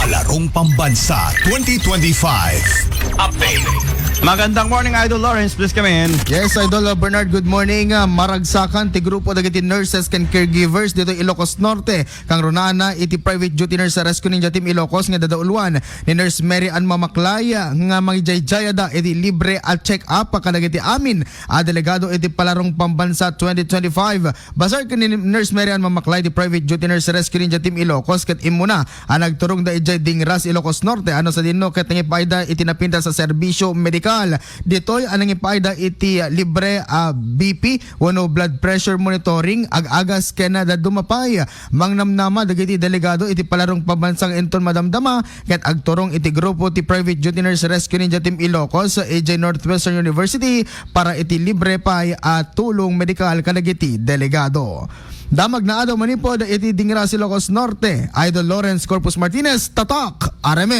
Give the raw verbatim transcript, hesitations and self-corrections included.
Palarong Pambansa twenty twenty-five. Update. Magandang morning, Idol Lawrence. Please come in. Yes, Idol, uh, Bernard, good morning. Uh, maragsakan ti grupo dagiti nurses ken caregivers dito Ilocos Norte. Kang runana iti private duty nurse rescue ninja Team Ilocos nga dadauluan ni Nurse Mary Ann Mamaklay, uh, nga mangijaijayada iti libre a check-up kadagiti amin a delegado iti Palarong Pambansa twenty twenty-five. Basar ken ni Nurse Mary Ann Mamaklay, ti private duty nurse rescue ninja Team Ilocos, ket immuna a nagturongda idiay Dingras, Ilocos Norte, ano sadino ket nangipaayda iti napintas a serbisyo medikal. Ditoy a nangipaayda iti libre a B P wenno blood pressure monitoring, ag-agas ken dadduma pay. Mangnamnama dagiti delegado iti Palarong Pambansa nga inton madamdama ket agturong iti grupo ti private duty nurse rescue ninja Team Ilocos idiay Northwestern University para iti libre pay a tulong medikal kadagiti delegado. Damag nga adaw manipud iti Dingras, Ilocos Norte, Idol Lawrence Corpus Martinez, Tatak R M N.